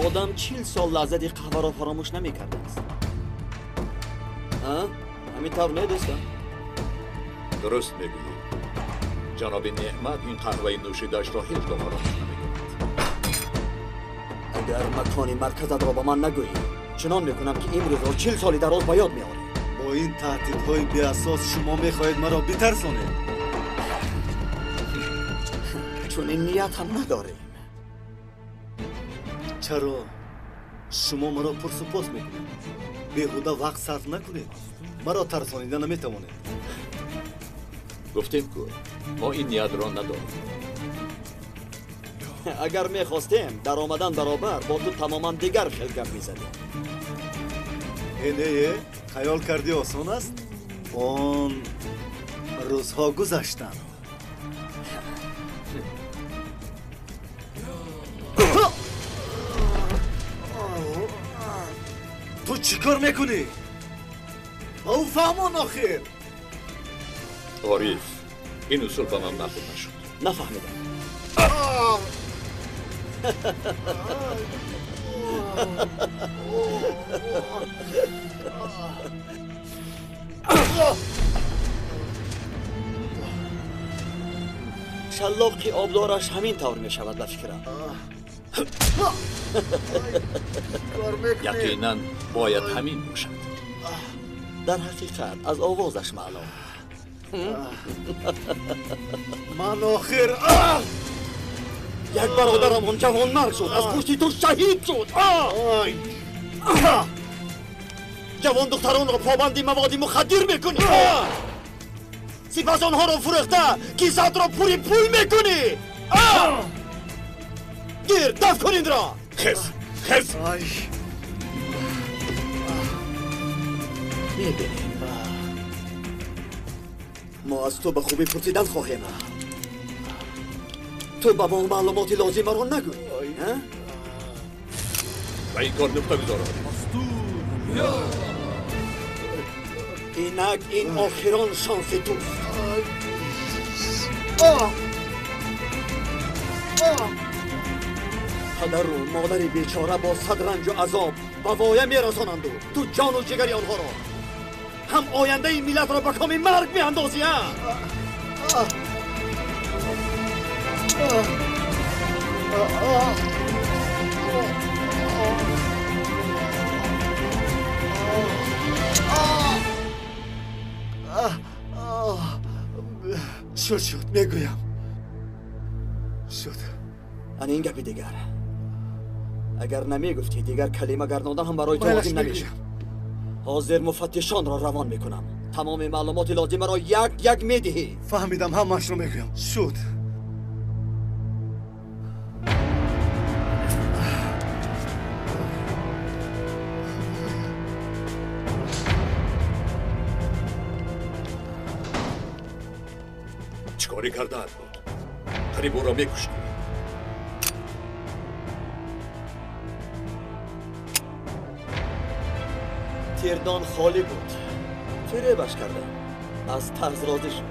Одам 40 сол лаззати қаҳваро фаромӯш намекардааст. Ҳамин тавр не, дӯстам? Дуруст мегӯӣ. Ҷаноби Неъмат ин қаҳваи нӯшидаашро ҳеҷ гоҳ фаромӯш намекунад. Агар макони марказатро ба ман нагӯӣ, чунон мекунам ки имрӯзро 40 соли дароз ба ёд меорӣ. Бо ин таҳдидҳои беасос шумо мехоҳед маро битарсонед? Чунин ният ҳам надорем. Чаро шумо маро пурсупос мекунед? Беҳуда вақт сарф накунед. Маро тарсонида наметавонед. Гуфтем ку мо ин ниятро надорем. Агар мехостем, дар омадан баробар бо ту тамоман дигар хел гап мезадем. Э не, хаёл кардӣ осон аст? Он рӯзҳо гузаштанд. Ту чӣ кор мекунӣ? Ба ӯ фаҳмон охир. Ориф, ин усул ба ман маъқул нашуд. Нафаҳмидам. Шаллоқи обдораш ҳамин тавр мешавад ба фикрам. Яқинан бояд ҳамин бошад. Дар ҳақиқат аз овозаш маълум. Ман охир як бародарам он ҷавонмарг шуд, аз пушти ту шаҳид шуд. Ҷавон духтаронро побанди маводи мухаддир мекунӣ, сипас онҳоро фурӯхта кисаатро пури пул мекунӣ. Гир, дафт кун инро. Хез, хез. Мебинем, мо аз ту ба хубӣ пурсидан хоҳем. Ту ба мо маълумоти лозимаро нагӯй. Ба ин кор нуқта гузор. Инак ин охирон шанси туст. Падару модари бечора бо сад ранҷу азоб ба воя мерасонанду ту ҷону ҷигари онҳоро, ҳам ояндаи миллатро ба коми марг меандозӣ. Шуд, шуд, мегӯям. Шуд. Ана ин гапи дигар. Агар намегуфтӣ, дигар калима гардондан ҳам барои ту лозим намешуд. Ҳозир муфаттишонро равон мекунам. Тамоми маълумоти лозимаро як як медиҳӣ. Фаҳмидам, ҳамаашро мегӯям. Шуд. Чӣ корӣ кардаат буд? Қариб ӯро мекуштӣ. Тирдон холӣ буд. Фиребаш кардам. Аз тарз розӣ шуд.